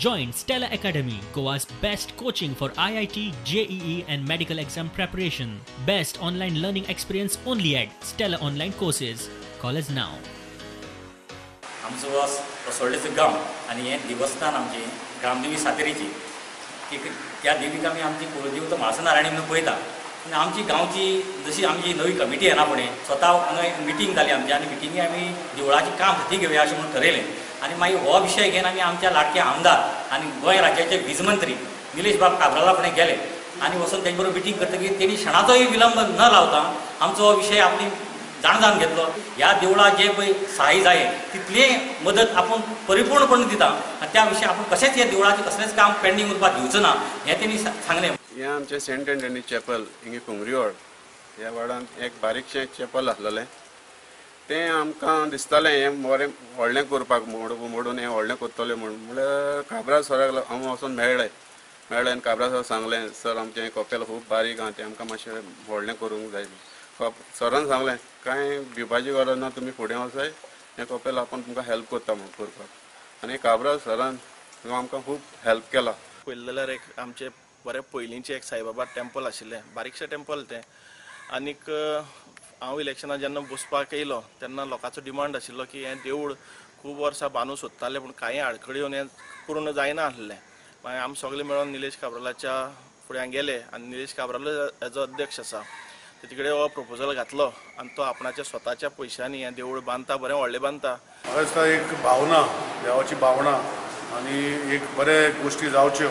Join Stella Academy, Goa's best coaching for IIT, JEE and medical exam preparation. Best online learning experience only at Stella Online Courses. Call us now. आमचो असोल्डेचो गांव आनी हें देवस्थान आमचें ग्रामदेवी सातेरीची की त्या देवीक आमी आमची कुळदेवता म्हाळसा म्हणून पळयता. आनी आमची गांवची जशी आमची नवी कमिटी येना फुडें स्वता हांगा मिटींग जाली आमची आनी मिटिंगे आमी देवळाचें काम हाती घेवया अशें म्हणून ठरयलें. आनी मागीर हो विशय घेवन आमी आमच्या लाडके आमदार आनी गोंय राज्याचे वीज मंत्री निलेश बाब काब्राला फुडें गेले आनी वचून तेंचे बरोबर मिटींग करतकीर तेणी क्षणाचोय विलंब न लावता आमचो हो विशय आपली जाण जावन घेतलो. ह्या देवळाक जे पळय सहाय्य जाय तितली मदत आपूण परिपूर्णपणे दिता आनी त्या विशय आपूण कशेंच ह्या देवळाचें कसलेंच काम पेंडींग उरपाक दिवचो ना हें तेणी सांगलें. हें आमचें सेंट एंटनी चॅपल हिंगा कुंगरीवाड ह्या वाडांत एक बारीकशें चॅपल आसलेलें. तें आमकां दिसतालें हें बरें व्हडलें करपाक मोडून हें व्हडलें करतलें म्हूण. म्हणल्यार काब्राल सराक हांव वचून मेळ्ळें आनी काब्राल सर सांगलें, सर आमचें कपेल खूब बारीक आहा तें आमकां मातशें व्हडलें करूंक जाय. सरान सांगलें कांय भिवपाची गरज ना, तुमी फुडें वचाय, हें कपेल आपूण तुमकां हेल्प करता म्हूण करपाक. आनी काब्राल सरान आमकां खूब हेल्प केला. पयलें जाल्यार एक आमचें बरें पयलींचें एक साईबाबा टेम्पल आशिल्लें, बारीकशें टेम्पल तें. आनीक हांव इलेक्शनाक जेन्ना बसपाक येयलो तेन्ना लोकांचो डिमांड आशिल्लो की हें देवूळ खूब वर्सां बांदूंक सोदताले पूण कांय आडखळी येवन हें पूर्ण जायना आसलें. मागीर आमी सगळे मेळोन निलेश काब्रालाच्या फुड्यान गेले आनी निलेश काब्राल हेजो अध्यक्ष आसा तेजे कडेन हो प्रपोजल घातलो आनी तो आपणाच्या स्वताच्या पयशांनी हें देवूळ बांदता, बरें व्हडलें बांदता. म्हाका दिसता एक भावना, देवाची भावना आनी एक बरे गोश्टी जावच्यो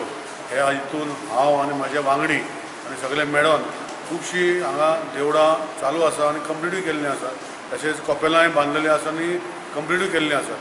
ह्या हितून हांव आनी म्हजे वांगडी आनी सगळे मेळोन खुबशीं हांगा देवळां चालू आसा आनी कंप्लिटूय केल्लीं आसा. तशेंच कपेलांय बांदलेलीं आसा आनी कंप्लिटूय केल्लीं आसा.